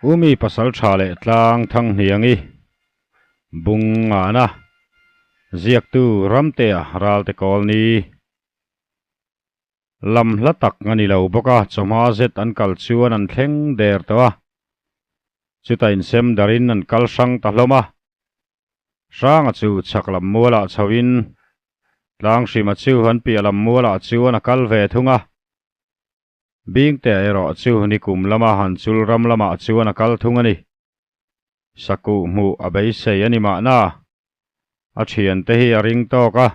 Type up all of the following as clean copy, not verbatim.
Umi pasaltha leh tlang Thanghniangi bung ngana ziaktu Ramtea Ralte Kawlni lam hla tak a ni lo bawk a, chawhma zet an kal chuan an thleng der tawh a, chuta insem darin an kal hrang ta hlawm a. Hranga chu chhak lam mualah chhoin Tlanghrima chu an piah lam mualah chuan a kal ve thung a. Bingtea erawh chu nikum lama han chul ram lamah chuan a kal thung a ni. Sakuh hmuh a beisei a ni mahna. A thiante hi a ring tawk a,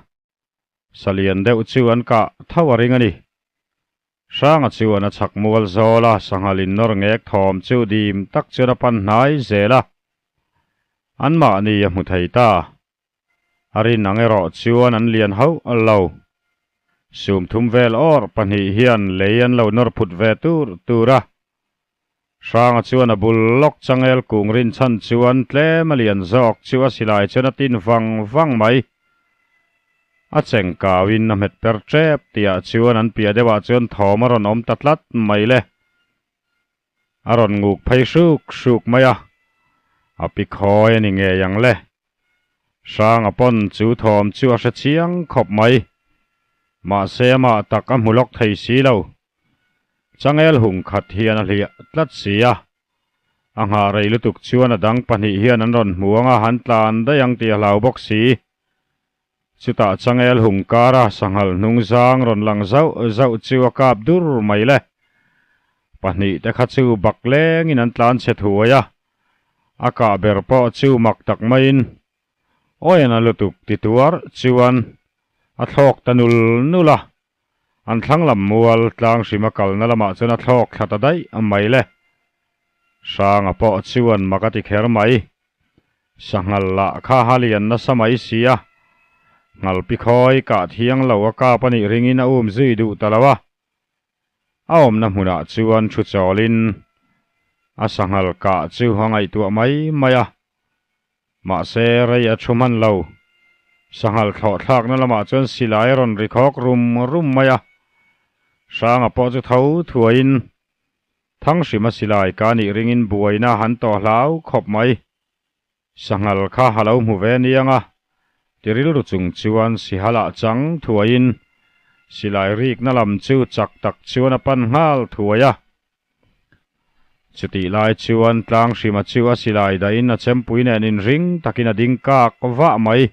salian deuh chu an kah tho a ring a ni. Hranga chuan a chhak mual zawl a, sanghal in nawr ngek thawm chu dim tak chuan a pan hnai zel a. Anmahni a hmu thei ta. A rin ang erawh chuan an lian hauh lo. Sumthum vel awr pahnih hian lei an lo nawr phut ve tur tur a. Hranga chuan a bul lawk changel kung rinchhan chuan tlem a lian zawk chu a silai chuan a tin vang vang mai. A cheng kauin a hmet per tep tihah chuan an piah deuhah chuan thawm a rawn awm ta tlat mai le. A rawn nguk phei hruk hruk mai a, a pi khawi a ni ngei ang le. Hranga pawn chu thawm chu a hre chiang khawp mai. Mahse amah tak a hmu lawk thei si lo. Changel hung khat hian a hliah tlat si a, a nghah rei lutuk chuan a dang pahnih hian an rawn hmu anga han tlan daih ang tih a hlau bawk si. Chutah changel hung kara sanghal hnung zang rawn lang zauh zauh chu a kap dur mai le. Pahnih te kha chu bak lengin an tlan chhe thuai a, a kah ber pawh chu mak tak maiin awian a lutuk ti tuar chuan a thlawk ta nul nul a. An thlang lam mual tlang hrima kalna lamah chuan a thlawk thla ta daih mai le. Hranga pawh chuan mak a ti kher mai. Sanghal lah kha ha lian nasa mai si a, nghalpi khawi kah thiang lo a kap a nih ringin a um zui duh ta lo a. A awmna hmunah chuan thu chawlin a sanghal kah chu a ngaihtuah mai mai a. Mahse, rei a thu hman lo. Sanghal thlawh thlakna lamah chuan silai a rawn ri khawk rum rum mai a. Hranga pawh chu tho thuaiin Thanghrima silai ka nih ringin buaina han tawh hlau khawp mai. Sanghal kha a lo hmu ve niang a, ti rilru chung chuan sihalah chang thuaiin silai rikna lam chu chak tak chuan a pan nghal thuai a. Chutih lai chuan tlang hrima chu a silai dahin a chempui nen inring takin a ding kak vah mai.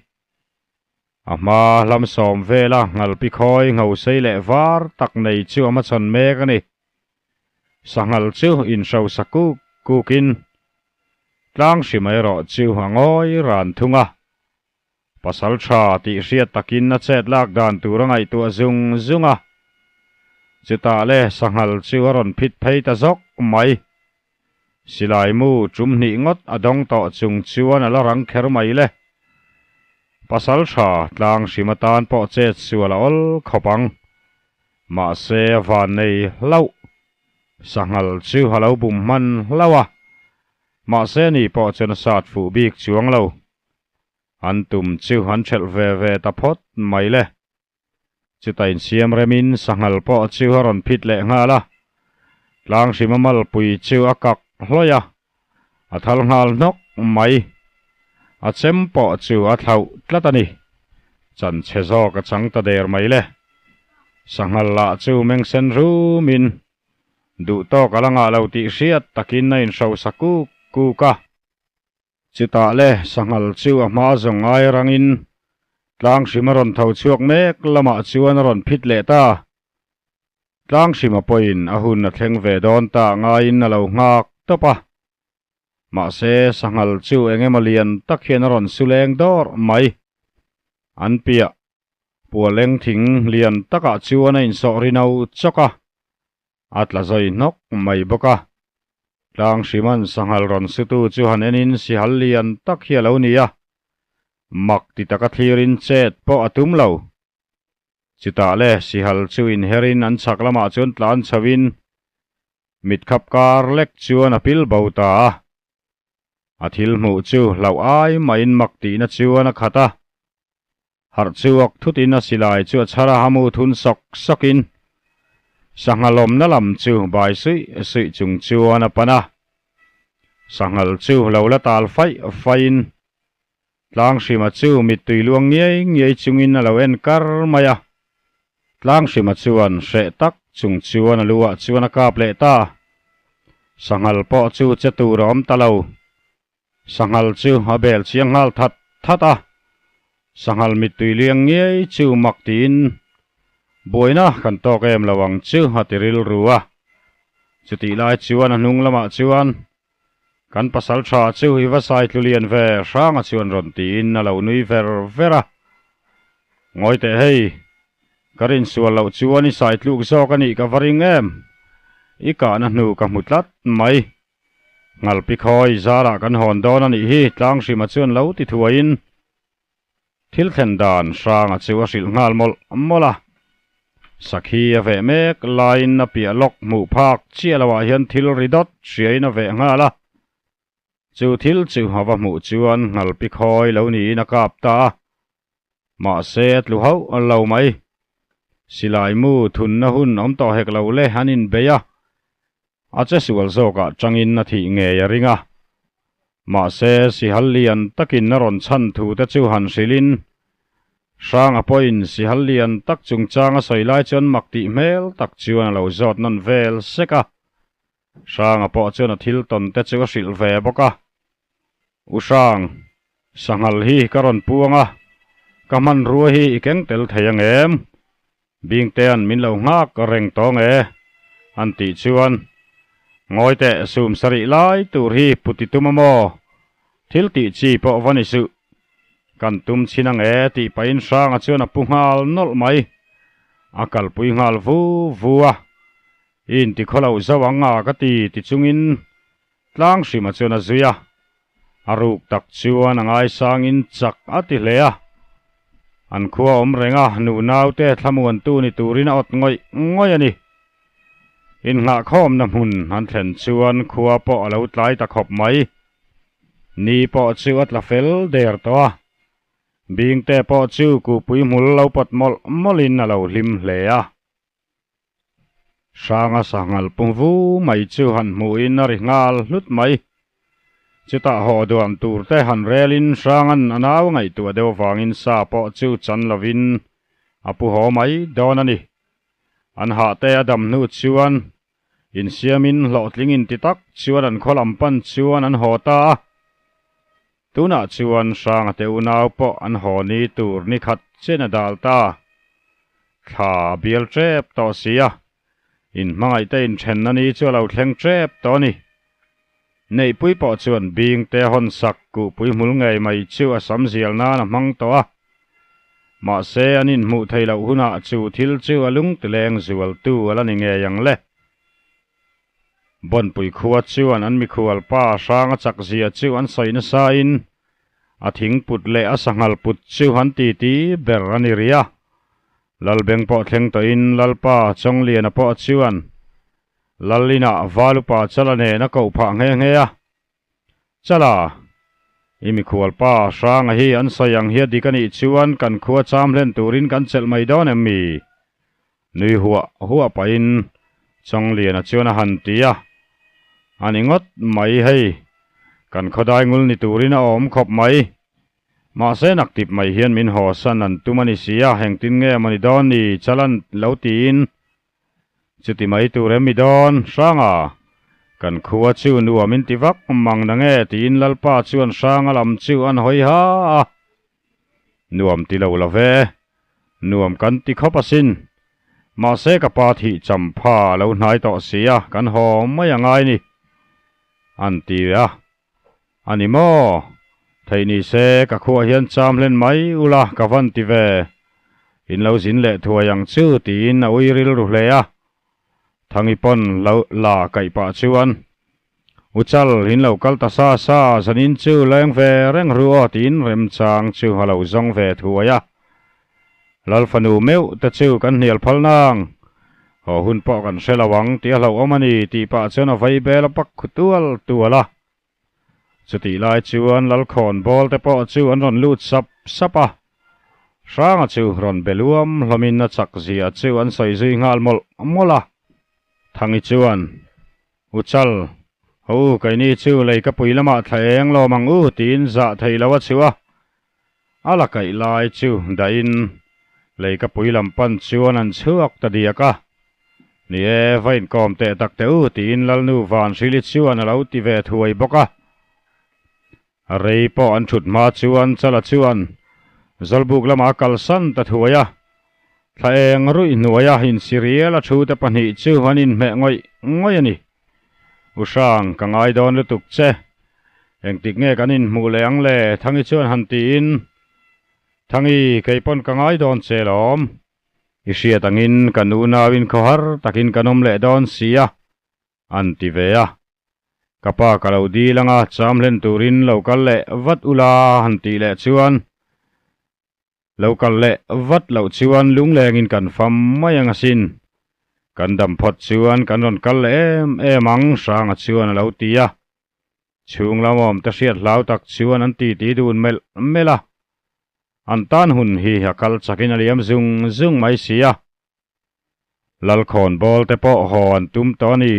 A hma hlam sawm vela nghalpi khawi ngho sei leh var tak nei chu a hmachhawn mek a ni. Sanghal chu inhrosa kuk kukin tlang hrima erawh chu a ngawi ran thung a. Pasal tha tih hriat takin a chet lak dan tur a ngaihtuah zung zung a. Chutah le sanghal chu a rawn phit phei ta zawk mai. Silai mu tum hnih ngawt a dawng tawh chung chuan a la rang kher mai le. Pasal tha tlang hrim atan pawh chet sual a awl khawp ang. Mahse a van nei hlauh. Sanghal chu a lo bum hman hlauh a. Mahse ni pawh chuan a sat fuh bik chuang lo. An tum chu an ṭhelh ve ve ta phawt mai le. Chuta insiam remin sanghal pawh chu a rawn phit leh nghal a. Tlang hrima malpui chu a kak hlawih a, a thal nghal hnawk mai. A chem pawh chu a thlauh tlat a ni. Chan chhe zawk a chang ta der mai le. Sanghal lah chu mengsen rumin duh tawk a la ngah lo tih hriat takin a inhrosa kuk kuk a. Chutah le sanghal chu a hma zawng ngai rangin tlang hrim a rawn tho chhuak mek lamah chuan a rawn phit leh ta. Tlang hrima pawhin a hun a thleng ve dawn ta ngaiin a lo nghak tawp a. Mahse sanghal chu eng emaw lian tak hian a rawn su leng dawrh mai. An piah pualeng thing lian takah chuan a insawh ri no chawk a. A tla zawi hnawk mai bawk a. Tlang hriman sanghal rawn sutu chu han enin sihal lian tak hi a lo ni a. Mak ti taka thlirin chet pawh a tum lo. Chutah le sihal chu inherin an chhak lamah chuan tlan chhoin mitkhap kar lek chuan a pil bo ta a. A thil hmuh chu hlauh ai mahin mak tihna chuan a khat a. Harh chuak thutin a silai chu a chhar a hamu thun sawk sawkin sangha lawmna lam chu bai suih suih chung chuan a pan a. Sanghal chu lo la tal faih faihin Tlanghrima chu mittui luang ngiai ngiai chungin a lo en kar mai a. Tlanghrima chuan hreh tak chung chuan a lu ah chuan a kap leh ta. Sanghal pawh chu che tur a awm ta lo. Sanghal chu a bel chiang nghal that that a. Sanghal mittui liang ngiai chu mak tiin buaina kan tawk em lo ang chu a ti rilru a. Chutih lai chuan a hnung lamah chuan Kan pasal tha chu i va sai tlu lian ve Hranga chuan rawn tiin a lo nui ver ver a. Ngawi teh hei, ka rinsual loh chuan i sai tluk zawk a nih ka va ring em? I kahna hnu ka hmu tlat mai. Ngalpi khawi zarah kan hawn dawn a nih hi Tlanghrima chuan lo ti thuaiin Thil thlen dan Hranga chu a hrilh nghal mawlh mawlh a. Sakhi a veh mek laiin a piah lawk hmuh phak chiah loah hian thil ri dawt hriain a veh nghal a. Chu thil chu a va hmuh chuan ngalpi khawi lo niin a kap ta a. Mahse a tlu hauh lo mai. Silai mu thunna hun awm tawh hek lo le an inbei a. A che sual zawkah tangin a thih ngei a ring a. Mahse, Sihal lian takin a rawn chhan thu te chu han hrilhin, Hranga pawhin Sihal lian tak chungchang a sawi lai chuan mak tih hmel tak chuan a lo zawt nawn vel sek a. Hranga pawh chuan a thil tawn te chu a hrilh ve bawk a. U Hrang, sanghal hi ka rawn puang a, ka hmanrua hi i keng tel thei ang em? Bingtea'n min lo nghak reng tawng e, an tih chuan, Ngawi teh, sum sarih lai tur hi puti tum a maw? Thil tih chi pawh va ni suh. Kan tum chhin ang e tih pahin Hranga chuan a pu nghal nawlh mai. A kalpui nghal vu vu a, I inti khaw lo zo ang a ka ti ti chungin Tlang hrima chuan a zui a, a ruk tak chuan a ngaisangin chak a ti hle a. An khua awm reng a, nu naute thlamuantu ni turin a awt ngawih ngawih a ni. Innghahkhawmna hmun an thlen chuan khua pawh a lo tlai ta khawp mai. Ni pawh chu a tla fel der tawh a, Bingte pawh chu kupui hmul lo pawt mawlh mawlhin a lo hlim hle a. Hranga sanghal pung vu mai chu han hmuhin a ri nghal hlut mai. Chutah haw duan tur te han relin Hranga'n a nau ngaihtuah deuh avangin sa pawh chu chan lovin a pu haw mai dawn a ni. An hah te a dam hnu chuan insiamin hlawhtling inti tak chuan an khaw lam pan chuan an haw ta a. Tunah chuan Hranga te unau pawh an haw ni tur ni khat chen a dal ta. Thla a bial tep tawh si a, inhmangaih te inthenna ni chu a lo thleng tep tawh a ni. Neihpui pawh chuan bing te hawn sak kuhpui hmul ngei mai chu a sam zial nan a hmang tawh a. Mahse an inhmuh theih loh hunah chu thil chu a lungtileng zualtu a la ni ngei ang le. Bawnpui khua chuan an mikhual pa hrang a chak zia chu an sawi nasa in a thing put leh a sanghal put chu an ti ti ber a ni rih a. Lalbeng pawh thleng tawh in Lalpa Chawngliana pawh chuan Lal inah Valupa Chala nen a koh phah nghe nghe a. Chala, i mikhual pa hranga hi an sawi ang hi a dik a nih chuan kan khua cham hlen turin kan chelh mai dawn em mi? Nui huah huah pahin Chawngliana chuan a han ti a, A ni ngawt mai hei, kan khawdai ngul ni turin a awm khawp mai. Mahse naktip mai hian min haw san an tum a ni si a, engtin nge maw ni dawn ni Chalan lo tiin chuti mai tur em mi dawn Hranga, kan khua chu nuam in ti vak mang na nge tiin Lalpa chuan Hranga lam chu an hawi ha a. Nuam ti lo lo ve, nuam kan ti khawp asin. Mahse ka pa thih champha a lo hnai tawh si a, kan haw mai a ngai ni. An ti a, A ni maw? Theih ni se ka khuah hian cham hlen mai ula ka van ti ve. In lo zin leh thuai ang chu tiin a ui rilru hle a. Thangi pawn lo la kaih pah chuan, U Chal, in lo kal ta sa sa, zanin chu leng ve reng ru aw tiin remchang chu a lo zawng ve thuai a. Lal fanu meuh te chu kan hnial phal nang, haw hun pawh kan hre lo ang tih a hlauhawm a ni tih pah chuan a vei bel a pak khu tual tual a. Chutih lai chuan Lalkhawn bawl te pawh chu an rawn lut sap sap a, Hranga chu rawn be luam hlawmin a chak zia chu an sawi zui nghal mawlh mawlh a. Thangi chuan, U Chal, Ho, keini chu lei ka pui lamah thla eng lawm ang u tiin zah thei lo a chhuah a. A la kaih lai chu dahin lei ka pui lam pan chuan an chhuak ta diak a. Ni e, va inkawm teh tak teh u tiin Lalnu Vanhrili chuan a lo ti ve thuai bawk a. Rei pawh an thut hma chuan Chala chuan Zawlbuk lamah a kalsan ta thuai a. Thla eng ruih hnuaia insirial a thute pahnih chu an inhmeh ngawih ngawih a ni. U Hrang, ka ngai dawn lutuk che. Engtik nge kan inhmuh leh ang le? Thangi chuan han tiin, Thangi, kei pawn ka ngai dawn che lawm. I hriat angin kan unauin khawhar takin kan awm leh dawn si a, an ti ve a. Ka pa ka lo dil anga cham hlen turin lo kal leh vat ula han tih leh chuan lo kal leh vat loh chuan lunglengin kan fam mai ang asin. Kan dam phawt chuan kan rawn kal leh em em ang Hranga chuan a lo ti a. Chhung lamawm te hriat hlau tak chuan an titi dun melh melh a. An tan hun hi a kal chakin a liam zung zung mai si a. Lalkhawn bawl te pawh haw an tum tawh a ni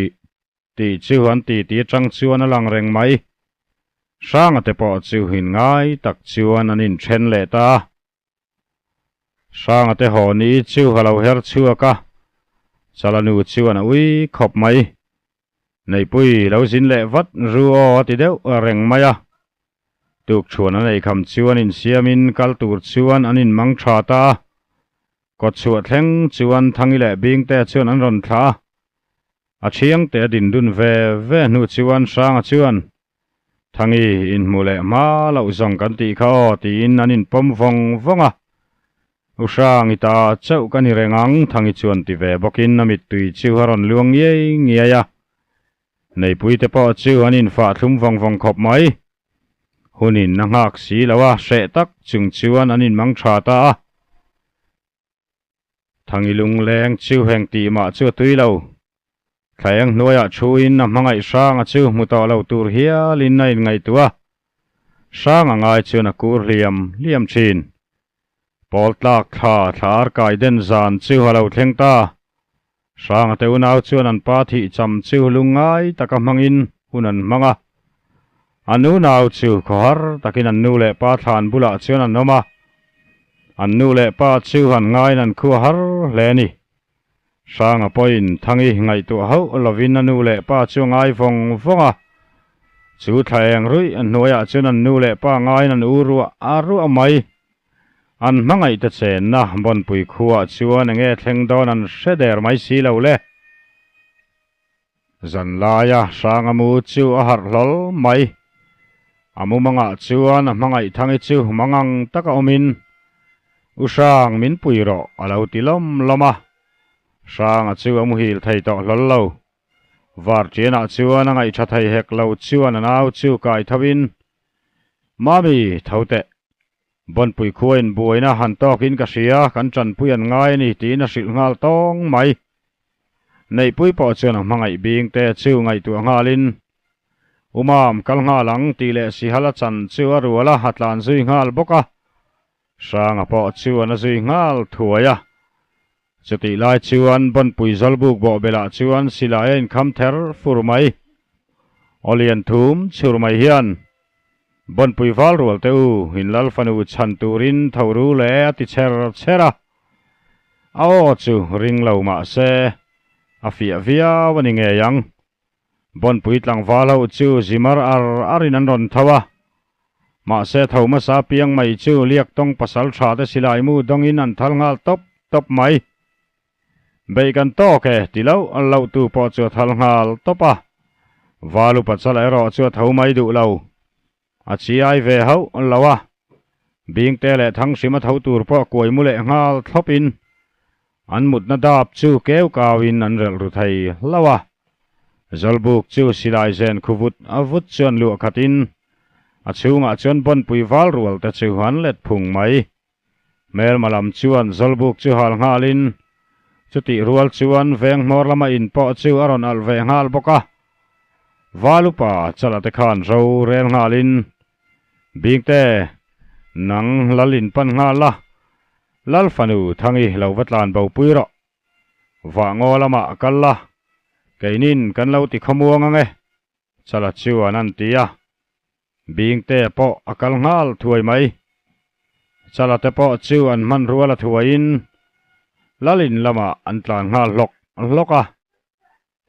tih chu an titi atang chuan a lang reng mai. Hranga te pawh chu inngai tak chuan an inthen leh ta a. Hranga te haw ni chu a lo her chhuak a, Chalanu chuan a ui khawp mai. Neihpui lo zin leh vat ru aw a ti deuh reng mai a. Tukchhuan an eikham chuan insiamin kal tur chuan an inmang tha ta a. Kawtchhuah thleng chuan Thangi leh Bingte chuan an rawn thlah a. A thiangte a din dun ve ve hnu chuan Hranga chuan, Thangi, inhmu leh hma loh zawng kan tih kha aw tiin an inpawm vawng vawng a. U Hrang i ta chauh ka ni reng ang, Thangi chuan ti ve bawkin a mittui chu a rawn luang ngiai ngiai a. Neipui te pawh chu an infah thlum vawng vawng khawp mai. Hunin a nghak si lo a, hreh tak chung chuan an inmang tha ta a. Thangi lungleng chu heng tih mah chu a tui lo. Thlaeng hnuaiah thuin a hmangaih Hranga chu hmu tawh lo tur hialin a inngaihtuah a. Hranga ngai chuan a kur hliam hliam thin. Pawl tlak thla thla arkai den zan chu a lo thleng ta. Hranga te unau chuan an pa thih cham chu lungngai taka hmangin hun an hmang a. An unau chu khawhar takin an nu leh pa thlan bulah chuan an awm a. An nu leh pa chu an ngaiin an khua har hle a ni. Hranga pawhin Thangi ngaihtuah hauh lovin a nu leh pa chu a ngai vawng vawng a. Chu thla eng ruih a hnuaiah chuan an nu leh pa ngaiin an u ruah a ruah mai. An hmangaih te chenna Bawnpui khuaah chuan enge thleng dawn an hre der mai si lo le. Zan laia Hranga mu chu a harh hlawl mai. A mumangah chuan a hmangaih Thangi chu mangang taka awmin, U Hrang, min pui rawh, a lo ti lawm lawm a. Hranga chu a muhil thei tawh hlawl lo. Varṭianah chuan a ngaihṭha thei hek lo chuan a nau chu kai tho in, Mami, tho teh. Bawnpui khuain buaina han tawkin ka hria, kan ṭanpui an ngai a ni, tiin a hrilh nghal tawng mai. Neihpui pawh chuan a hmangaih bing te chu ngaihtuah nghalin, U Mam, kal nghal ang, tih leh Sihal a chan chu a rual a, a tlan zui nghal bawk a. Hranga pawh chuan a zui nghal thuai a. Chutih lai chuan Bawnpui Zawlbuk bawhbelah chuan silai a inkham ther fur mai. Aw lian thum chhur mai hian, Bawnpui val rual te u, in lal fanu chhan turin tho ru le a ti chher chher a. A aw chu ring lo mah se, a fiah viau a ni ngei ang. Bawnpui tlangval ho chu zimar ar arin an rawn tho a. Mahse tho hmasa piang mai chu Liaktawng pasal tha te silai mu dawngin an thal nghal tawp tawp mai. Beih kan tawk e ti loh loh tu pawh chu a thal nghal tawp a. Val upa chala erawh chu a tho mai duh lo. A chiai ve hauh lo a. Bingte leh Thanghrima tho tur pawh kuai mu leh nghal thlawpin An mutna dap chu keu kauin an relh ru thei hlauh a. Zawlbuk chu silai zen khu vut a vut chuan luah khatin a chhungah chuan bawnpui val rual te chu an let phung mai. Hmelma lam chuan zawlbuk chu hal nghalin chutih rual chuan veng hmawr lama in pawh chu a rawn alh ve nghal bawk a. Val upa chala te khan ro rel nghalin, Bingte, nang lal in pan nghal la, Lal fanu Thangi lo va tlan bo pui rawh. Vah ngaw lamah a kal la, keinin kan lo ti khawmuang ang e. Chala chuan an ti a. Bingte pawh a kal nghal thuai mai. Chala te pawh chu an hmanrual a thuaiin Lalin lamah an tlan nghal hlawk hlawk a.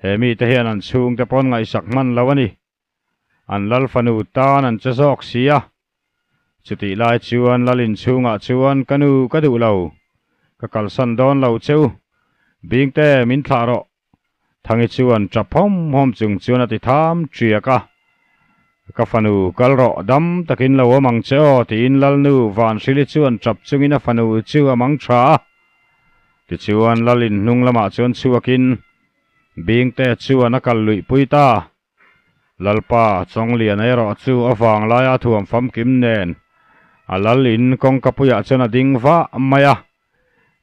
He mite hian an chhungte pawn ngaihsak hman lo a ni. An lal fanu tan an che zawk si a. Chutih lai chuan lal inchhungah chuan ka nu ka duh lo, ka kalsan dawn lo cheu. Bingte min thlah rawh. Thangi chuan tap hawm hawm chung chuan a ti tham ṭiak a. Ka fanu kal rawh, dam takin lo awm ang che aw tiin Lalnu Vanhrili chuan tap chungin a fanu chu a mang ṭha a. Tichuan Lal in hnung lamah chuan chhuakin Bingte chuan a kal luihpui ta. Lalpa Chawngliana erawh chu a vanglaia thuam famkim nen a lal in kawngka puiah chuan a ding vah mai a,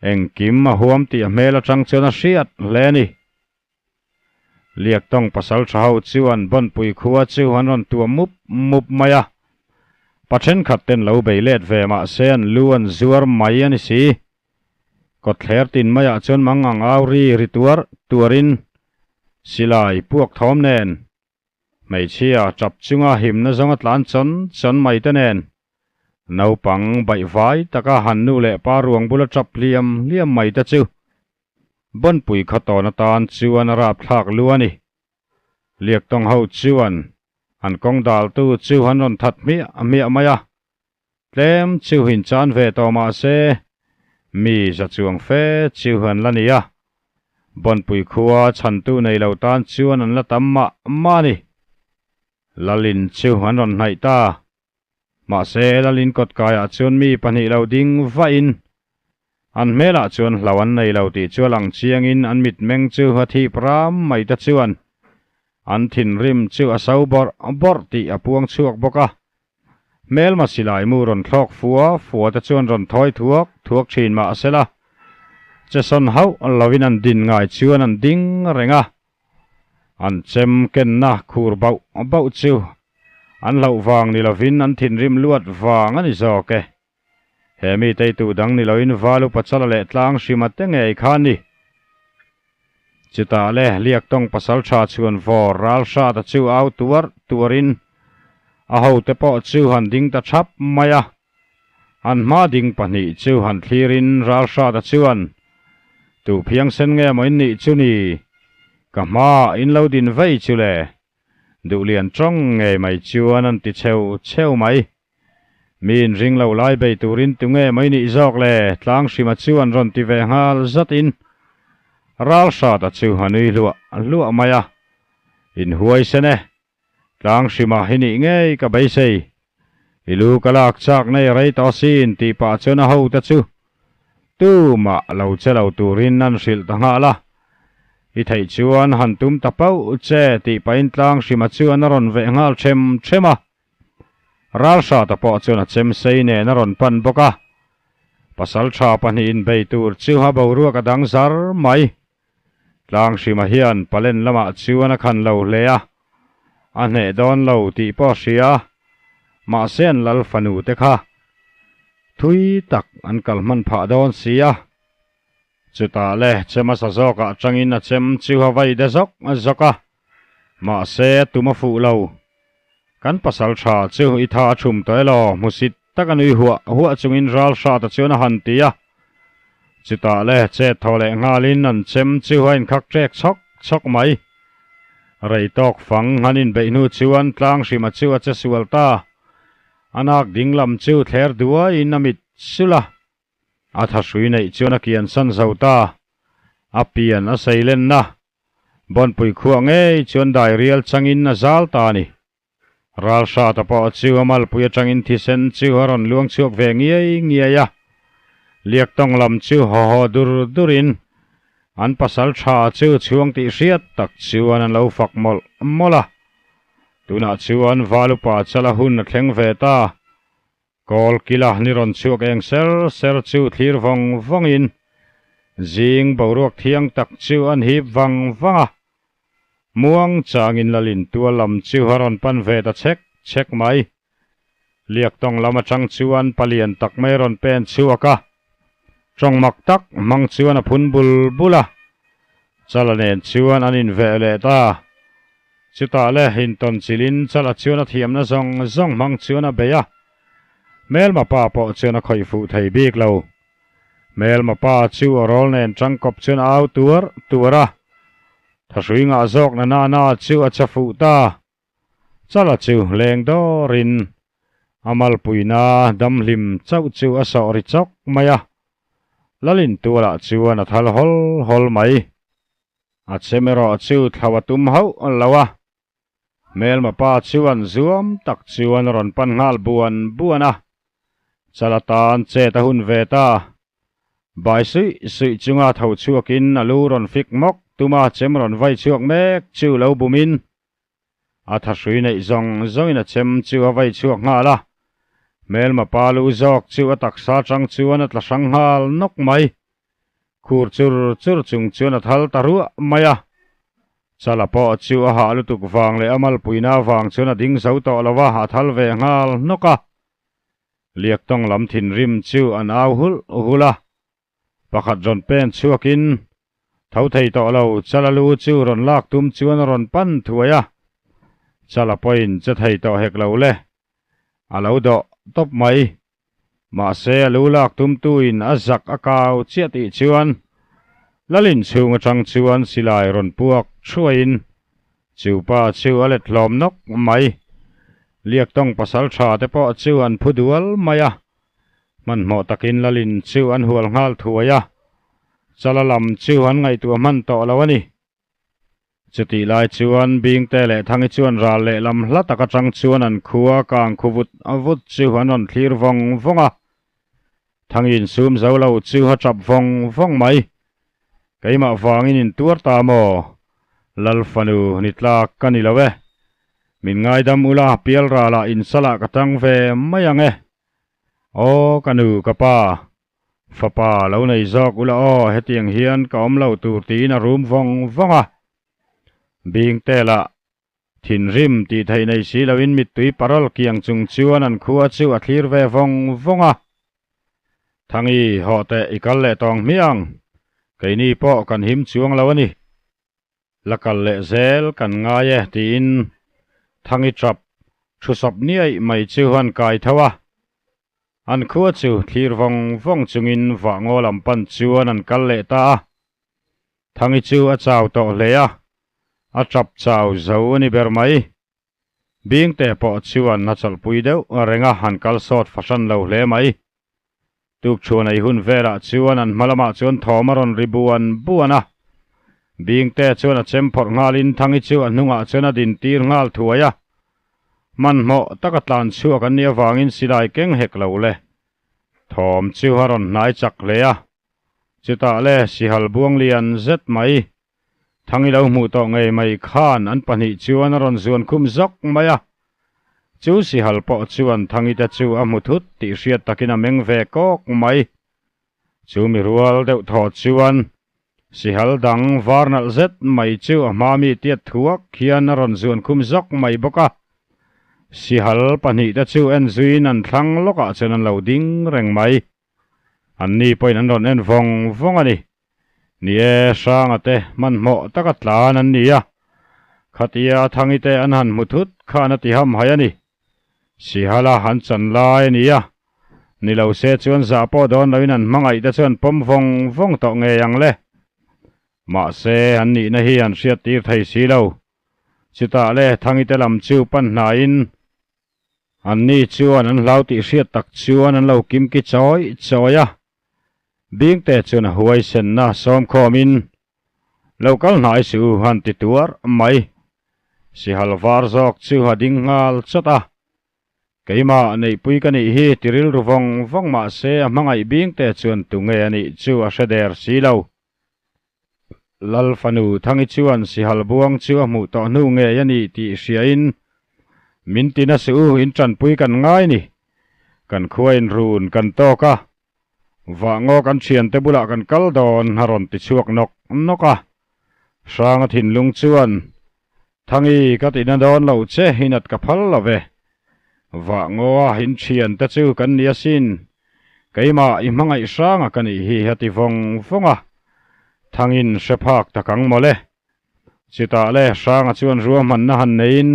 engkim a huam tih a hmel atang chuan a hriat hle a ni. Liaktawng pasal tha ho chuan Bawnpui khua chu an rawn tuam mup mup mai a, pa thenkhat ten lo bei let ve mah se an lu an zuar mai a ni si. Kawtthler tin maiah chuan mangang au ri ri tuar tuarin silai puak thawm nen hmeichhia tap chunga himna zawnga tlan chawn chawn mai te nen naupang baihvai taka han nu leh pa ruang bula tap hliam hliam mai te chu Bawnpui khaw tawn atan chuan a rapthlak lu a ni. Liaktawng ho chuan an kawng daltu chu an rawn that hmiah hmiah mai a. Tlem chu in chan ve tawh mah se, mi za chuang fe chu an la ni a. Bawnpui khua chhantu nei lo tan chuan an la tam mah mah a ni. Lalin chu an rawn hnaih ta. Mahse, Lalin kawtkaiah chuan mi pahnih lo ding vahin an hmelah chuan hlau an nei lo tih chu a lang chiangin an mitmeng chu a thip ram mai te chuan an thinrim chu a so bawrh bawrh tih a puang chhuak bawk a. Hmelma silai mu rawn thlawk fua fua te chuan rawn thawi thuak thuak thin mah sela, che sawn hauh lovin an din ngai chuan an ding reng a, an chem kenna khur bauh bauh chu an hlauh vang ni lovin an thinrim luat vang a ni zawk e. He mi teitu dang ni loin val upa chala leh tlang hrima te ngei kha a ni. Chutah le Liaktawng pasal tha chhuan vawr ral hrata chu au tuar tuarin a hote pawh chu han ding ta thap mai a. An hma ding pahnih chu han thlirin ral hrata chuan, Tu phiangsen nge maw in nih chu ni? Ka hmaah in lo din vei chu le. Duhlian tawng ngei mai chuan an ti cheu cheu mai. Mi inring lo lai bei turin tunge mai nih zawk le? Tlang hrima chu an rawn ti ve nghal zatin ral hrata chu a nui hluah hluah mai a. Inhuai sen e, tlang hrima hi nih ngei ka beisei. I lu ka lak chak nei rei tawh asin tih pah chuan a hote chu tumah lo che lo turin an hrilh ta nghal a. I theih chuan han tum ta pauh che tih pahin tlang hrima chuan a rawn veh nghal them them a. Ralhrata pawh chuan a chem sei nen a rawn pan bawk a, pasal tha pahnih inbei tur chu a boruak a dang zar mai. Tlanghrima hian palen lamah chuan a khan lo hle a, a hneh dawn lo tih pawh a hria, mahse an lal fanu te kha thui tak an kal hman phah dawn si a. Chutah le chem a sa zawkah atangin a chem chu a vai de zawk zawk a, mahse a tum a fuh lo. Kan pasal tha chu i tha a thum tawh elaw, hmusit tak a nui huah huah chungin ral hrata chuan a han ti a. Chutah le chet thaw leh nghalin an chem chu a inkhak ṭek chhawk chhawk mai. Rei tawk fang han inbeih hnu chuan tlang hrima chu a che sual ta. A nak ding lam chu thler duaiin a mit sulh a. A thahrui neih chuan a kian san zo ta. A pian a sei lenna. Bawnpui khuah ngei chuan dairial changin a zal ta a ni. Ralhrata pawh chu a malpui atangin thisen chu a rawn luang chhuak ve ngiai ngiai a. Liaktawng lam chu haw haw dur durin an pasal tha chu chhuang tih hriat tak chuan an lo fak mawlh mawlh a. Tunah chuan Valupa chala hun a thleng ve ta. Kawl kila ni rawn chhuak eng ser ser chu thlir vawng vawngin zing boruak thiang tak chu an hip vang vang a. Muang changin Lalin tual lam chu a rawn pan ve ta chhek chhek mai. Liaktawng lam atang chuan palian tak mai rawn pen chhuak a. Tawng mak tak hmang chuan a phun bul bul a. Chala nen chuan an inveh leh ta. Chutah le intawn chilhin Chala chuan a thiamna zawng zawng hmang chuan a bei a, hmelma pa pawh chuan a khawih fuh thei bik lo. Hmelma pa chu a rawl nen tangkawp chuan a au tuar tuar a, thahrui ngah zawk na na na chu a cha fuh ta. Chala chu leng dawrin a malpuina damhlim chauh chu a sawh ri chawk mai a, Lalin tualah chuan a thal hawl hawl mai. A chem erawh chu thlo a tum hauh lo a, hmelma pa chuan zuam tak chuan a rawn pan nghal buan buan a, chal atan chet a hun ve ta. Bai suih suih chunga tho chhuakin a lu rawn fik mawk tuma chem rawn vai chhuak mek chu lo bumin a thahrui neih zawng zawngin a chem chu a vai chhuak nghal a, hmelma pa lu zawk chu a taksa tang chuan a tla hrang nghal nawk mai. Khur chur chur chung chuan a thal ta ruah mai a, Chala pawh chu a hah lutuk vang leh a malpuina vang chuan a ding zo tawh lo a, a thal ve nghal hnawk a. Liaktawng lam thinrim chu an au hulh hulh a, pakhat rawn pen chhuakin tho thei tawh lo Chala lu chu rawn lak tum chuan a rawn pan thuai a, Chala pawhin che thei tawh hek lo le, a lo dawh tawp mai. Mahse a lu lak tumtuin a zak a kau chiah tih chuan Lalin chhung atang chuan silai rawn puak thuaiin chu pa chu a let hlawm nawk mai. Liaktawng pasal tha te pawh chu an phu dual mai a, hmanhmawh takin Lalin chu an hual nghal thuai a, Chala lam chu an ngaihtuah hman tawh lo a ni. Chutih lai chuan Bingte leh Thangi chuan ral lehlam hla tak atang chuan an khua kang khu vut vut chu an rawn thlir vawng vawng a. Thangi insum zo lo chu a tap vawng vawng mai. Keimah vangin in tuar ta maw? Lal fanu ni tlak ka ni lo e. Min ngaidam ula pial ralah insalah ka tang ve mai ang e. Aw ka nu ka pa, Fapa lo nei zawk ula aw, hetiang hian ka awm lo tur tiin a rum vawng vawng a. Bingte lah thinrim tih theih nei si loin mittui parol kiang chung chuan an khua chu a thlir ve vawng vawng a. Thangi, hawh teh i kal leh tawng hmiang, keini pawh kan him chuang lo a ni. La kal leh zel kan ngai e tiin Thangi chap thu sawp niaih mai chu an kai tho a. An khua chu thlir vawng vawng chungin vah ngaw lam pan chuan an kal leh ta a. Thangi chu a chau tawh hle a, a tap chau zo a ni ber mai. Bingte pawh chuan a chawlhpui deuh reng a, an kal sawt fahran lo hle mai. Tukchhuan ei hun velah chuan an hma lamah chuan thawm a rawn ri buan buan a. Bingte chuan a chem phawrh nghalin Thangi chu a hnungah chuan a dintir nghal thuai a. Hmanhmawh taka tlan chhuak an nih avangin silai keng hek lo le. Thawm chu a rawn hnai chak hle a. Chutah le sihal buang lian zet mai. Thangi lo hmuh tawh ngei mai khan an pahnih chuan a rawn zuan khum zawk mai a. Chu sihal pawh chuan Thangi te chu a hmu thut tih hriat takin a meng ve kawk mai. Chu mi rual deuh thaw chuan Sihal dang var nalh zet mai chu a hma mi tiat thuak hian a rawn zuan khum zawk mai bawk a. Sihal pahnihte chu en zuiin an thlang lawkah chuan an lo ding reng mai. Anni pawhin an rawn en vawng vawng a ni. Ni e, Hranga te hmanhmawh taka tlan an ni a. Khatia Thangi te an han hmu thut khan a ti hamhai a ni. Sihala an chan lai a ni a, ni lo se chuan zah pawh dawn loin an hmangaih te chuan pawm vawng vawng tawh ngei ang le. Mahse, an nihna hi an hriat tir thei si lo. Chutah le Thangi te lam chu pan hnaiin anni chuan an hlau tih hriat tak chuan an lo kimki chawi chawi a. Bingte chuan a huaisenna sawmkhawmin Lo kal hnai suh u han ti tuar mai. Sihal var zawk chu a ding nghal chawt a. Keimah neihpui ka nih hi ti rilru vawng vawng mah se a hmangaih bing te chuan tunge a nih chu a hre der si lo. Lal fanu Thangi chuan Sihal buang chu a hmuh tawh hnu ngei a nih tih hriain min ti na suh u in tanpui kan ngai ni. Kan khua in run kan tawk a. Vah ngaw kan thiante bulah kan kal dawn a rawn ti chhuak nawk nawk a. Hranga thinlung chuan, Thangi ka tina dawn lo che inat ka phal lo ve. Vah ngaw a in thiante chu kan ni asin. Keimah i hmangaih hranga ka nih hi a ti vawng vawng a. Thangin hre phak tak ang mawle. Chutah le Hranga chuan ruahmanna han neiin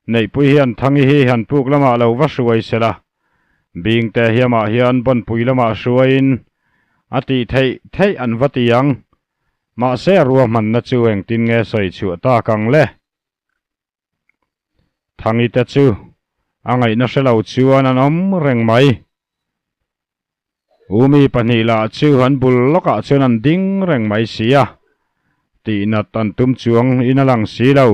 Neihpui hian Thangi hi han puk lamah lo va hruai se la, Bingte hiamah hian Bawnpui lamah hruaiin a tih theih theih an va ti ang. Mahse a ruahmanna chu engtin nge sawi chhuah tak ang le? Thangi te chu a ngaihna hre lo chuan an awm reng mai. Umi pahnih lah chu an bul lawkah chuan an ding reng mai si a, tihnat an tum chuang in a lang si lo.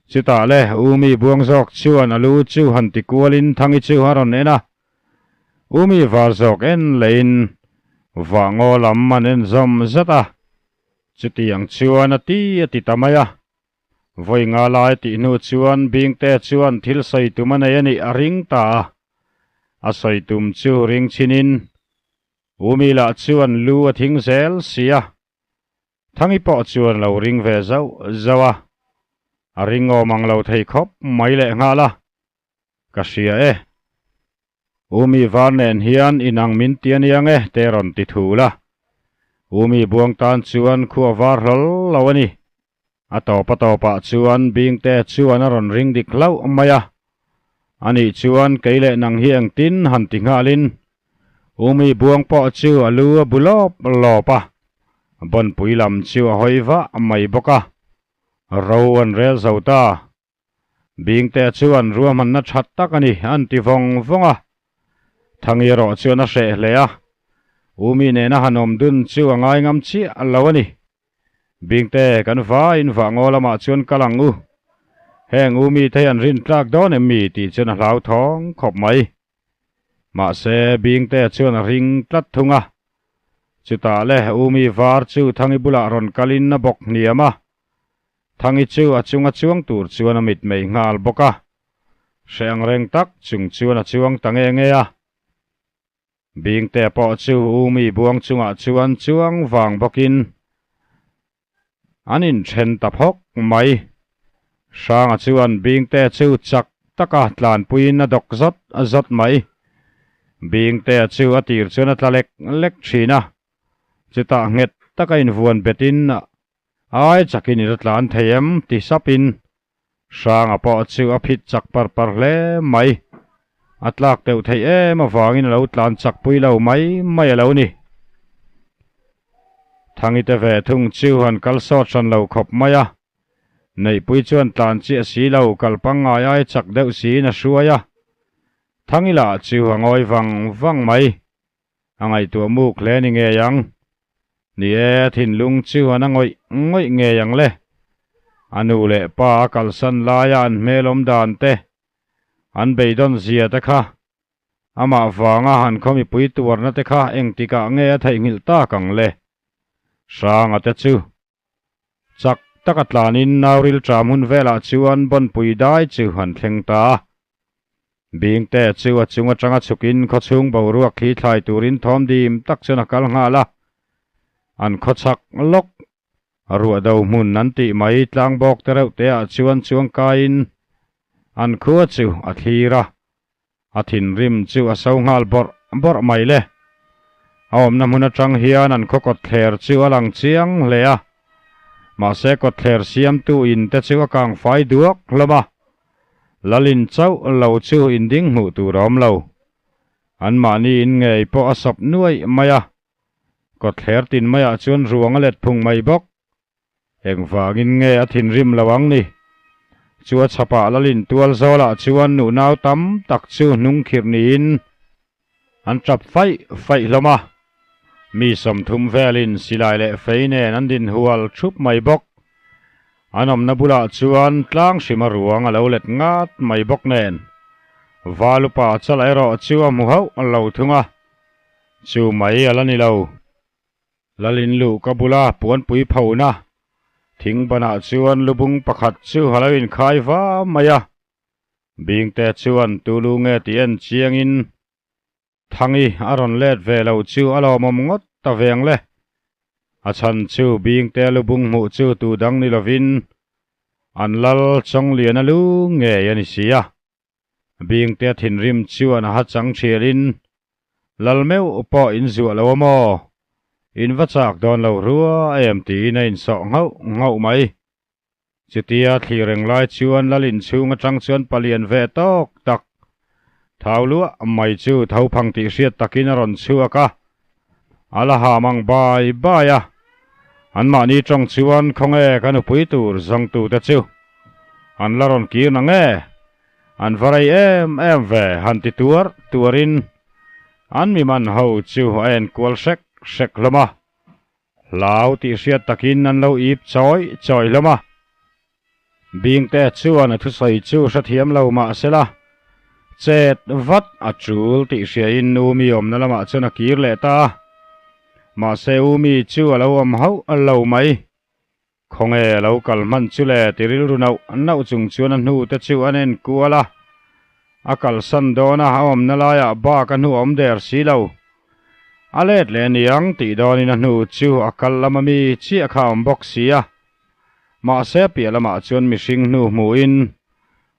Chutah le Umi buang zawk chuan a lu chu han ti kualin Thangi chu a rawn en a. Umi var zawk en lehin vah ngaw lam an en zawm zat a, chutiang chuan a ti a ti ta mai a. Vawi nga lai tih hnu chuan Bingte chuan thil sawi tum a nei a nih a ring ta a. A sawi tum chu ring chhinin Umi lah chuan lu a thing zel si a. Thangi pawh chuan lo ring ve zauh zauh a. A ring awm ang lo thei khawp mai leh nghal a. Ka hria e. Umi var nen hian inang min ti ania nge te rawn ti thul a. Umi buang tan chuan khua var hlawl lo a ni. A tawp a tawpah chuan Bingte chuan a rawn ring dik hlauh mai a. Anih chuan kei leh nang hi engtin han ti nghalin Umi buang pawh chu a lu a bu lawp lawp a. Bawnpui lam chu a hawi vah mai bawk a. Ro an rel zo ta. Bingte chuan ruahmanna that tak a ni an ti vawng vawng a. Thangi erawh chuan a hreh hle a, Umi nena han awm dun chu a ngai ngam chiah lo a ni. Bingte, kan vaiin vah ngaw lamah chuan kal ang u. Heng Umi te hi an rin tlak dawn em mi tih chuan a hlauthawng khawp mai. Mahse, Bingte chuan a ring tlat thung a. Chutah le Umi var chu Thangi bulah rawn kalin a bawk hniam a. Thangi chu a chunga chuang tur chuan a mitmei nghal bawk a, hre ang reng tak chung chuan a chuang ta nge nge a. Bingte pawh chu Umi buang chungah chuan chuang vang bawkin an inthen ta phawk mai. Hranga chuan Bingte chu chak taka tlanpuiin a dawk zawt zawt mai. Bingte chu a tir chuan a tla lek lek thin a, chutah nghet taka invuan betin Ai chakin i la tlan thei em? ti sapin Hranga pawh chu a phit chak par par hle mai. A tlak deuh theih em avangin a lo tlan chak pui lo mai mai a lo ni. Thangi te ve thung chu han kal sawt hran lo khawp mai a. Neihpui chuan tlan chiah si lo kal pangngai ai chak deuh siin a hruai a. Thangi lah chu a ngawi vang vang mai. A ngaihtuah muk hle ni ngei ang. Ni e, thinlung chu an a ngawih ngawih ngei ang le. A nu leh pa a kalsan laia an hmel awm dan te, an beidawn zia te kha, amah vanga han khaw mipui tuarna te kha engtikah nge a theihnghilh tak ang le. Hranga te chu chak taka tlanin Nauril ṭam hun velah chuan Bawnpui dai chu an thleng ta a. Bingte chu a chung aṭanga chhukin khawchhung boruak thli thlai turin thawm dim tak chuan a kal nghal a. An khawchhak lawk ruah do hmun an tih mai tlang bawk te reuh teah chuan chuang kaiin an khua chu a thlir a. A thinrim chu a so nghal bawrh bawrh mai le. A awmna hmun atang hian an khaw kawtthler chu a lang chiang hle a. Mahse kawtthler siamtu in te chu a kang fai duak hlawm a. Lalin chauh lo chu inding hmuh tur a awm lo. Anmahni in ngei pawh a sawp nuaih mai a. Kawtthler tin maiah chuan ruang a let phung mai bawk. Engvangin nge a thinrim lo ang ni? Chu a chhapah Lalin tual zawlah chuan nuhnau tam tak chu hnung khirh niin an tap faih faih hlawm a. Mi 30 velin silai leh fei nen an din hual thup mai bawk. An awmna bulah chuan tlang hrima ruang a lo let ngat mai bawk nen Valupa chala erawh chu a hmu hauh lo thung a, chu mai a la ni lo. Lalin luh ka bula puanpui phona thing banah chuan lubung pakhat chu a lo inkhai va mai a. Bingte chuan tulu nge tih en chiangin Thangi a rawn let ve lo chu a lawmawm ngawt ta veng le. A chhan chu Bingte lubung hmuh chu tu dang ni lovin an lal Chawngliana lu ngei a ni si a. Bingte thinrim chuan a ha chang thialin, Lal meuh pawh in zuah lo a maw? In va chak dawn lo rua em tiin a insawh nghauh nghauh mai. Chutia thlir reng lai chuan lal inchhung atang chuan palian ve tawk tak thau luah mai chu tho phang tih hriat takin a rawn chhuak a, a la ham ang bai bai a. Anmahni tawng chuan khawnge ka nupui tur zawngtute chu an la rawn kir na nge? An va rei em em ve han ti tuar tuarin an mi man ho chu a enkual hrek hrek hlawm a. Hlau tih hriat takin an lo ip chawi chawi hlawm a. Bingte chuan a thusawi chu hrethiam lo mah sela, chet vat a tul tih hriain Umi awmna lamah chuan a kir leh ta a. Mahse Umi chu a lo awm hauh lo mai. Khawnge a lo kal hman chu le ti rilru nauh nauh chung chuan a hnu te chu an en kual a. A kalsan dawn a, a awmna laiah bak a hnu a awm der si lo. A let leh aniang tih dawnin a hnu chu a kal lama mi chiah kha a awm bawk si a. Mahse piah lamah chuan mihring hnu hmuhin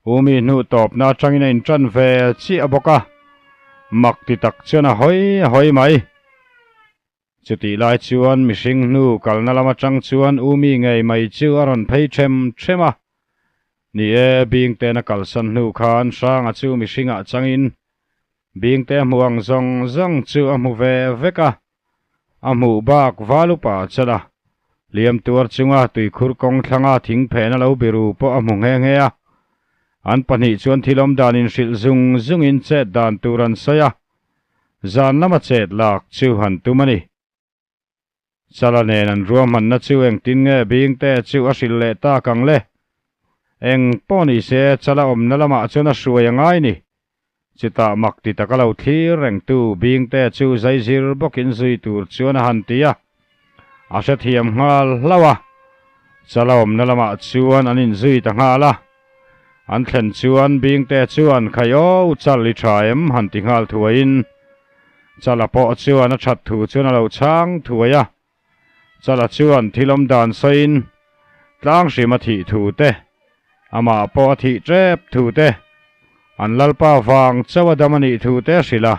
Umi hnu tawpna atangin a intan ve chiah bawk a. Mak ti tak chuan a hawi a hawi mai. Chutih lai chuan mihring hnu kalna lam atang chuan Umi ngei mai chu a rawn phei them them a. Ni e, Bingte'n a kalsan hnu khan Hranga chu mihringah changin Bingte a hmuh ang zawng zawng chu a hmu ve vek a. A hmuh bak val upa chala hliam tuar chunga tuikhur kawng thlanga thing phena lo biru pawh a hmu nghe nghe a. An pahnih chuan thil awm dan inhrilh zung zungin chet dan tur an sawi a. Zan lama chet lak chu han tum a ni. Chala nen an ruahmanna chu engtin nge Bingte chu a hrilh leh tak ang le? Eng pawh ni se Chala awmna lamah chuan a hruai a ngai ni. Chutah mak ti taka lo thlir rengtu Bingte chu zaizir bawkin zui tur chuan a han ti a. A hrethiam nghal hlauh a. Chala awmna lamah chuan an inzui ta nghal a. An thlen chuan Bingte chuan Khai aw chal i tha em han ti nghal thuaiin Chala pawh chuan a that thu chuan a lo chhang thuai a. Chala chuan thil awm dan sawiin tlang hrim a thih thu te, amah pawh a thih tep thu te, an Lalpa vang chauh a dam a nih thu te a hrilh a.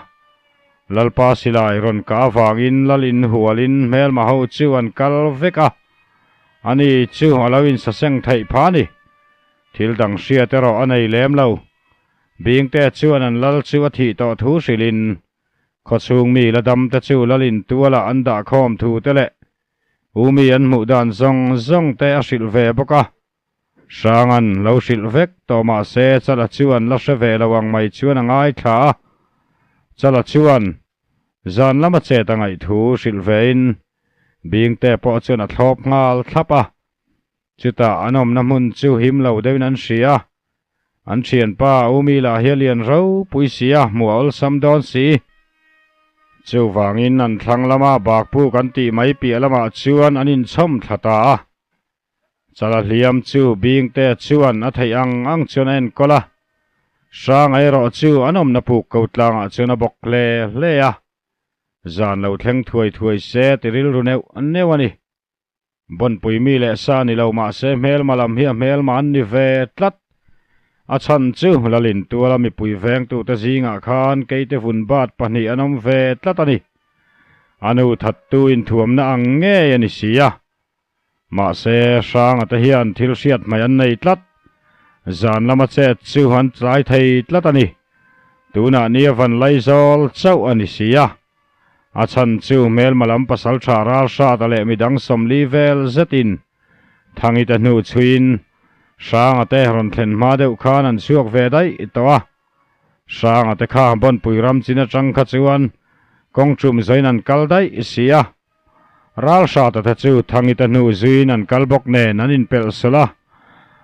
Lalpa silai rawn kah avangin Lal inhualin hmelma ho chu an kal vek a. Ani chu a lo insaseng theih pha a ni. Thil dang hriat erawh a nei lem lo. Bingte chuan an lal chu a thih tawh thu hrilhin khawchhung mi la dam te chu lalin tualah an dah khawm thu te leh u mi an hmuh dan zawng zawng te a hrilh ve bawk a. Hranga'n lo hrilh vek tawh mah se Chala chuan la hre ve lo ang mai chuan a ngaithla a. Chala chuan zan lama chet a ngaih thu hrilh vein Bingte pawh chuan a thlawp nghal thlap a. Chutah an awmna hmun chu him lo deuhin an hria. An thianpa Umi lah hi a lian ropui si a, hmuh a awlsam dawn si. Chuvangin an thlang lama bakpu kan tih mai piah lamah chuan an inchhawm thla ta a. Chala hliam chu Bingte chuan a theih ang ang chuan a enkawl a. Hranga erawh chu an awmna puk ko tlangah chuan a bawk hle hle a. Zan lo thleng thuai thuai se ti rilru neuh neuh a ni. Bawnpui mi leh sa ni lo mahse hmelma lam hi a hmelma an ni ve tlat. A chhan chu Lalin tuala mipui vengtute zingah khan keite vun bat pahnih an awm ve tlat a ni. A nu thattu inthuamna ang ngei a ni si a. Mahse Hranga te hian thil hriat hmai an nei tlat. Zan lama chet chu an tlai thei tlat a ni. Tunah nia van laizawl chauh a ni si a. A chhan chu hmelma lam pasal tha ral hrat a leh midang sawmli vel zetin Thangite hnu chhuiin Hranga te rawn thlen hma deuh khan an chhuak ve daih tawh a. Hranga te kha Bawnpui ram chin atang kha chuan kawng tum zawiin an kal daih si a. Ral hrata te chu Thangite hnu zuiin an kal bawk nen an inpelh sulh a,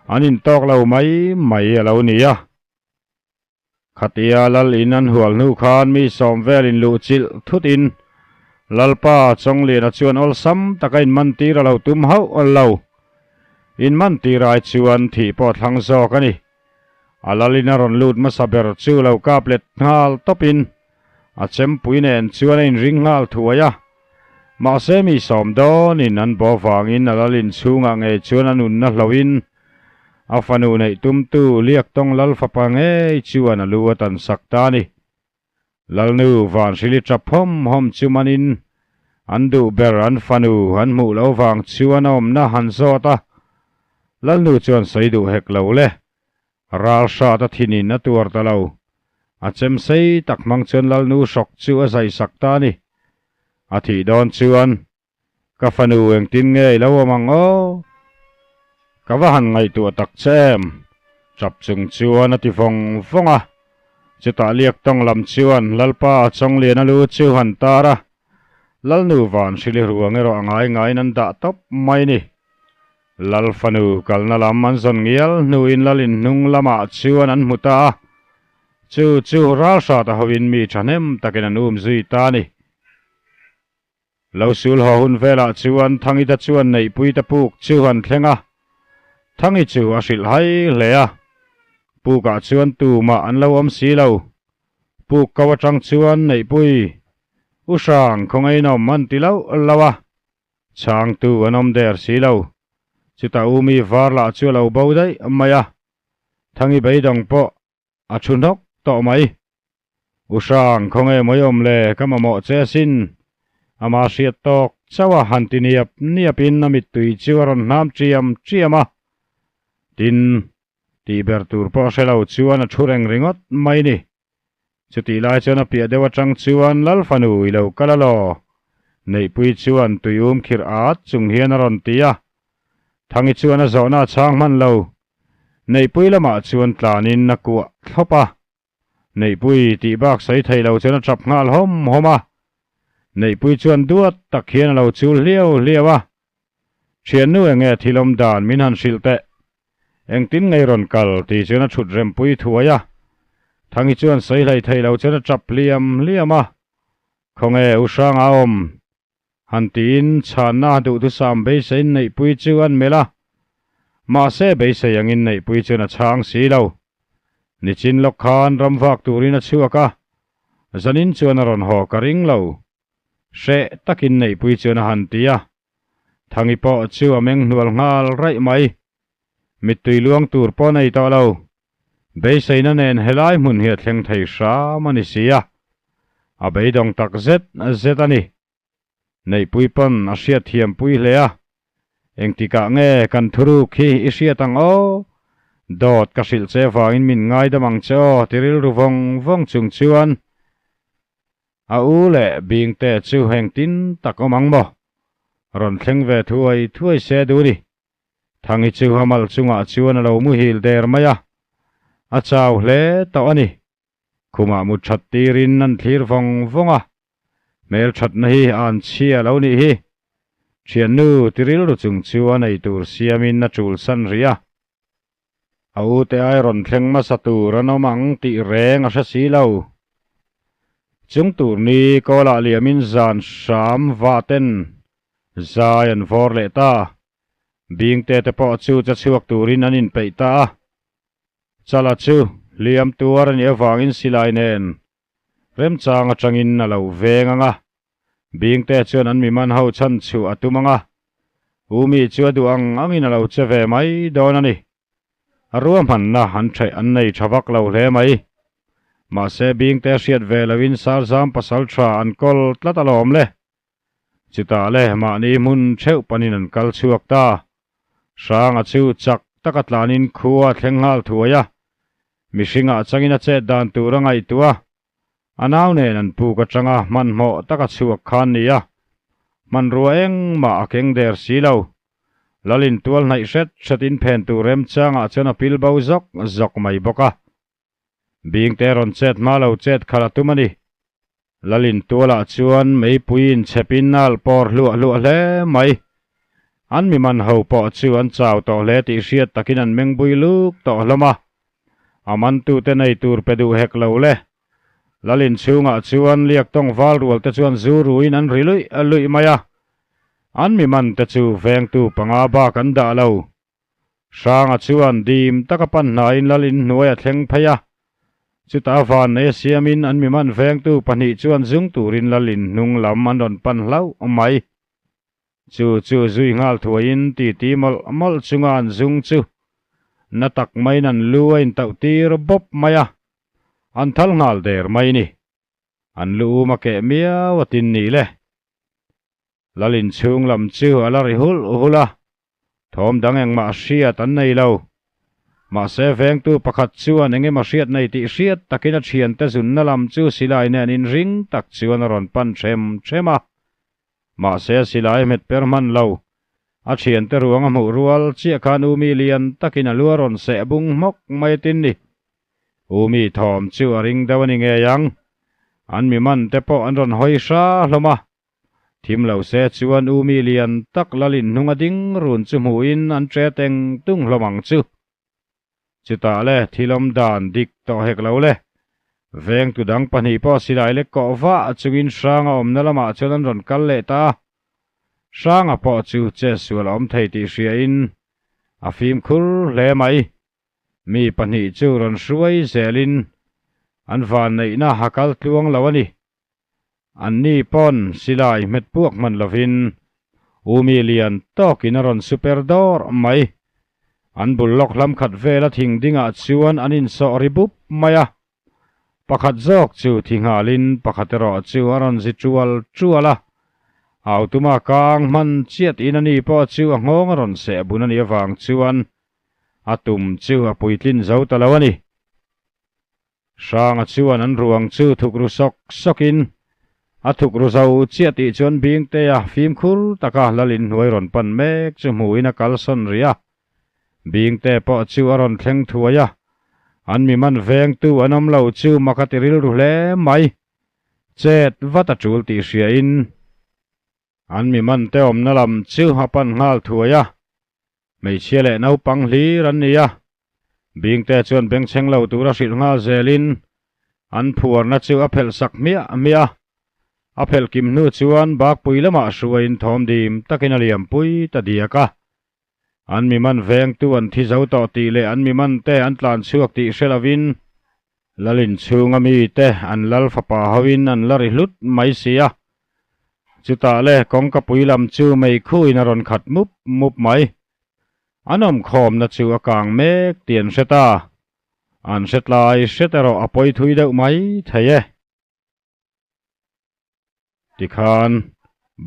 an intawk lo mai mai a lo ni a. Khatia Lal in an hual hnu khan mi sawm vel in luh chilh thut in Lalpa Chawngliana chuan awlsam taka in man tir a lo tum hauh lo. In man tir ai chuan thih pawh a thlang zawk a ni. A Lal in a rawn lut hmasa ber chu lo kap let nghal tawp in a chempui nen chuan a inring nghal thuai a. Mahse mi sawm dawn in an bo vangin a Lal in chhungah ngei chuan a nunna hloh in A fanu neih tumtu Liaktawng Lal fapa ngei chuan a lu a tan sak ta a ni. Lalnu Vanhrili tap hawm hawm chu manin an duh ber an fanu an hmuh loh vang chuan a awmna han zawt a. Lalnu chuan sawi duh hek lo le. Ral hrat a thinin a tuar ta lo. A chem sei tak hmang chuan Lalnu hrawk chu a zai sak ta a ni. A thih dawn chuan Ka fanu engtin nge i lo awm ang aw? Ka va han ngaihtuah tak che em? Tap chung chuan a ti vawng vawng a. Chutah liak tawng lam chuan Lalpa Chawngliana lu chu han tar a. Lalnu van hrili ruang erawh a ngai ngaiin an dah tawp mai ni. Lal fanu kalna lam an zawn ngial hnuin Lalin hnung lamah chuan an hmu ta a. Chu chu ralhrat a hoin mi thahnem takin an um zui ta a ni. Lo sul haw hun velah chuan Thangita chuan Neihpuita puk chu an thleng a, Thangi chu a hrilh hai hle a, pukah chuan tumah an lo awm si lo. Puk ko atang chuan Neihpui, U Hrang khawngainawm an ti loh loh a, chhangtu an awm der si lo. Chutah U Mi var lah chu a lo bo daih mai a, Thangi beidawng pawh A thu hnawk tawh mai. U Hrang, khawnge mawi awm le, ka mamawh che asin. Ama hriat tawk chauh a han ti niap niap in a mittui chu a rawn hnam chiam chiam a. Tin, tih ber tur pawh hre lo chuan a thu reng ringawt mai ni. Chutih lai chuan a piah deuh atang chuan Lal fanu i lo kal alaw? Neihpui chuan tuium khirh at chung hian a rawn ti a. Thangi chuan a zawhna a chhang hman lo. Neihpui lamah chuan tlanin a kuah thlawp a, Neihpui tih bak sawi thei lo chuan a tap nghal hawm hawm a. Neihpui chuan duat tak hian a lo chul hliau hliau a, Thiannu enge thil awm dan min han hrilh teh. Engtin ngei rawn kal tih chuan a thut rempui thuai a. Thangi chuan sawi hlei thei lo chuan a tap hliam hliam a, Khawnge U Hranga awm? Han tiin chhanna a duhthusam beiseiin Neihpui chu an melh a, mahse beisei angin Neihpui chuan a chhang si lo. Nichin lawk khan ram vak turin a chhuak a, zanin chuan a rawn haw ka ring lo. Hreh takin Neihpui chuan a han ti a, Thangi pawh chu a meng hnual nghal raih mai. Mittui luang tur pawh nei tawh lo. Beiseina nen helai hmun hi a thleng thei hram a ni si a, a beidawng tak zet zet a ni. Neihpui pawn a hriat thiam pui hle a, Engtikah nge kan thuruk hi i hriat ang aw? Dawt ka hrilh che vangin min ngaidam ang che aw ti rilru vawng vawng chung chuan a u leh Bingte chu engtin tak awm ang maw? Rawn thleng ve thuai thuai se duh ni. Thangi chu a mal chungah chuan a lo muhil der mai a, a chau hle tawh a ni. Khumah mut that tirin an thlir vawng vawng a, hmel thatna hi a an chhia lo nih hi. Thiannu ti rilru chung chu a nei tur siamin a chul san rih a. A ute ai rawn thleng hmasa tur an awm ang tih reng a hre si lo. Chung tur ni kawlah liamin zan hram vaten zai an vawr leh ta. Bingte te pawh chu che chhuak turin an inpeih ta a. Chala chu hliam tuar a nih avangin silai nen remchang atangin a lo veng ang a. Bingte chuan an miman ho chhan chhuah a tum ang a. Umi chu a duh ang angin a lo che ve mai dawn a ni. A ruahmanna an theih an nei tha vak lo hle mai. Mahse Bingte hriat ve loin Sarzam pasal tha an kawl tlat alawm le. Chutah le mahni hmun theuh panin an kal chhuak ta. Hranga chu chak taka tlanin khua a thleng nghal thuai a, mihringah changin a chet dan tur a ngaihtuah a, a nau nen an puk atanga hmanhmawh taka chhuak khan ni a, hmanrua engmah a keng der si lo. Lalin tual hnaih hret hretin phen tur remchangah chuan a pil bo zawk zawk mai bawk a. Bingte rawn chet hma lo chet khalh a tum a ni. Lalin tualah chuan meipui inchhepin a alh pawr hluah hluah hle mai. An mi man ho pawh chu an chau tawh hle tih hriat takin an meng bui luk tawh hlawm a. A mantute nei tur pe duh hek lo le. Lalin chhungah chuan liak tawng val rual te chuan zu ruin an ri luih luih mai a. An mi man te chu vengtu panga bak an dah lo. Hranga chuan dim taka pan hnaiin lal in hnuai a thleng phei a, chutah vannei a siamin an mi man vengtu pahnih chuan zung turin lal in hnung lam an rawn pan hlauh mai. Chu chu zui nghal thuaiin titi mawlh mawlh chunga an zung chu na tak maiin an lu a intauh tir bawp mai a, an thal nghal der mai ni. An lu um a keh miau a tin ni le. Lal inchhung lam chu a la ri hulh hulh a. Thawm dang engmah hriat an nei lo. Mahse vengtu pakhat chuan engemaw hriat nei tih hriat takin a thiante zunna lam chu silai nen inring tak chuan a rawn pan ṭhem ṭhem a. Mahse silai hmet per hman lo. A thiante ruang a hmuh rual chiah khan U Mi lian takin a lu a rawn seh bung hmawk mai tin ni. U Mi thawm chu a ring deuh a ni ngei ang. An mi man te pawh an rawn hawi hra hlawm a. Thim lo se chuan U Mi lian tak lalin hnung a ding run chu hmuhin an ṭe teng tung hlawm ang chu. Chutah le thil awm dan dik tawh hek lo le. Vengtu dang pahnih pawh silai lek kawh vah chungin Hranga awmna lamah chuan an rawn kal leh ta a. Hranga pawh chu che sual a awm thei tih hriain a fimkhur hle mai. Mi pahnih chu rawn hruai zelin an vanneihna a kal tluang lo a ni. Anni pawn silai hmet puak hman lovin Umi lian tawkin a rawn super dawr mai. An bul lawk hlam khat vela thing dingah chuan an insawh ri bup mai a. Pakhat zawk chu thi nghalin pakhat erawh chu a rawn zi tual tual a. Autuma kang hman chiat in ani pawh chu a nghawng a rawn seh bun a nih avang chuan a tum chu a puitlin zo ta lo a ni. Hranga chuan an ruang chu thuk ru sawk sawkin a thuk ru zo chiah tih chuan Bingtea fimkhur taka Lalin hnuai rawn pan mek chu hmuhin a kalsawn rih a. Bingte pawh chu a rawn thleng thuai a, an mi man vengtu an awm lo chu mak a ti rilru hle mai. Chet vat a tul tih hriain an mi man te awmna lam chu a pan nghal thuai a. Hmeichhia leh naupang hlir an ni a, Bingte chuan bengchheng lo tura hrilh nghal zelin an phuarna chu a phelh sak hmiah hmiah a. A phelh kim hnu chuan bakpui lamah hruaiin thawm dim takin a liampui ta diak a. An mi man vengtu an thi zo tawh tih leh an mi man te an tlan chhuak tih hre lovin Lalin chhunga mite an lal fapa hoin an la ri hlut mai si a. Chutah le kawngka pui lam chu meikhuin a rawn khat mup mup mai. An awmkhawmna chu a kang mek tih an hre ta. An hre tlai hret erawh a pawi thui deuh mai thei e. Tikhan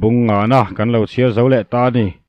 bung ngana kan lo chhiar zo leh ta a ni.